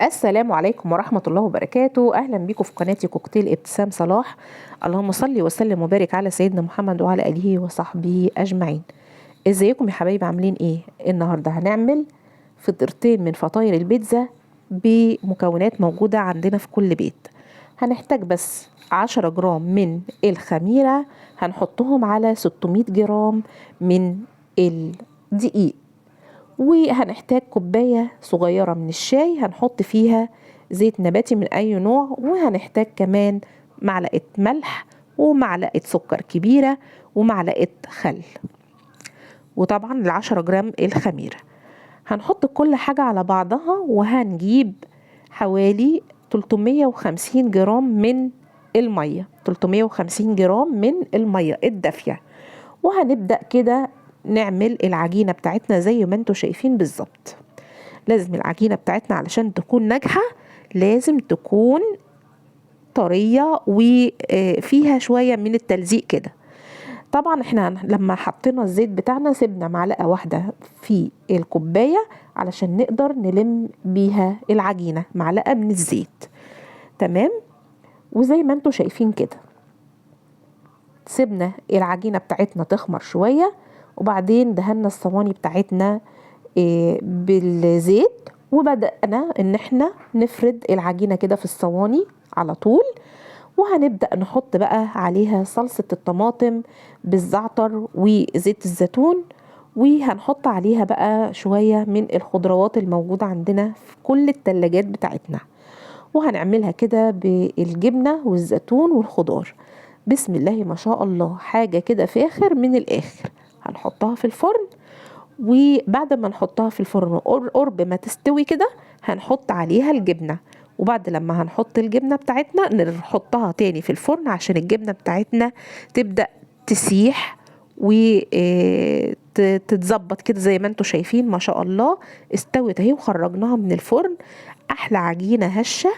السلام عليكم ورحمة الله وبركاته. أهلا بيكم في قناتي كوكتيل ابتسام صلاح. اللهم صل وسلم وبارك على سيدنا محمد وعلى آله وصحبه أجمعين. ازيكم يا حبايبي، عاملين ايه؟ النهاردة هنعمل فطيرتين من فطاير البيتزا بمكونات موجودة عندنا في كل بيت. هنحتاج بس 10 جرام من الخميرة، هنحطهم على 600 جرام من الدقيق، وهنحتاج كوباية صغيرة من الشاي هنحط فيها زيت نباتي من أي نوع، وهنحتاج كمان معلقة ملح ومعلقة سكر كبيرة ومعلقة خل، وطبعا 10 جرام الخميرة. هنحط كل حاجة على بعضها، وهنجيب حوالي 350 جرام من المية، 350 جرام من المية الدافية، وهنبدأ كده نعمل العجينة بتاعتنا زي ما انتوا شايفين بالظبط. لازم العجينة بتاعتنا علشان تكون ناجحة لازم تكون طرية وفيها شوية من التلزيق كده. طبعا احنا لما حطينا الزيت بتاعنا سيبنا معلقة واحدة في الكوباية علشان نقدر نلم بيها العجينة، معلقة من الزيت، تمام. وزي ما انتوا شايفين كده سيبنا العجينة بتاعتنا تخمر شوية، وبعدين دهنا الصواني بتاعتنا بالزيت، وبدأنا ان احنا نفرد العجينة كده في الصواني على طول. وهنبدأ نحط بقى عليها صلصة الطماطم بالزعتر وزيت الزيتون، وهنحط عليها بقى شوية من الخضروات الموجودة عندنا في كل التلاجات بتاعتنا، وهنعملها كده بالجبنة والزيتون والخضار. بسم الله ما شاء الله، حاجة كده فاخر من الآخر. هنحطها في الفرن، وبعد ما نحطها في الفرن قرب ما تستوي كده هنحط عليها الجبنة، وبعد لما هنحط الجبنة بتاعتنا نحطها تاني في الفرن عشان الجبنة بتاعتنا تبدأ تسيح وتتظبط كده زي ما انتوا شايفين. ما شاء الله استوت اهي وخرجناها من الفرن. احلى عجينة هشة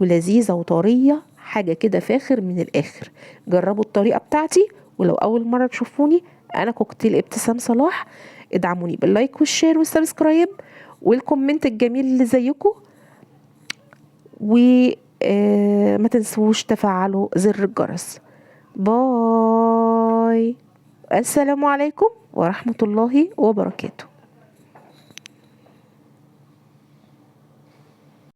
ولذيذة وطرية، حاجة كده فاخر من الاخر. جربوا الطريقة بتاعتي، ولو اول مرة تشوفوني انا كوكتيل ابتسام صلاح، ادعموني بال like وال share وال subscribe وال comment الجميل اللي زيكم، وما تنسوش تفعلوا زر الجرس. bye، السلام عليكم ورحمة الله وبركاته.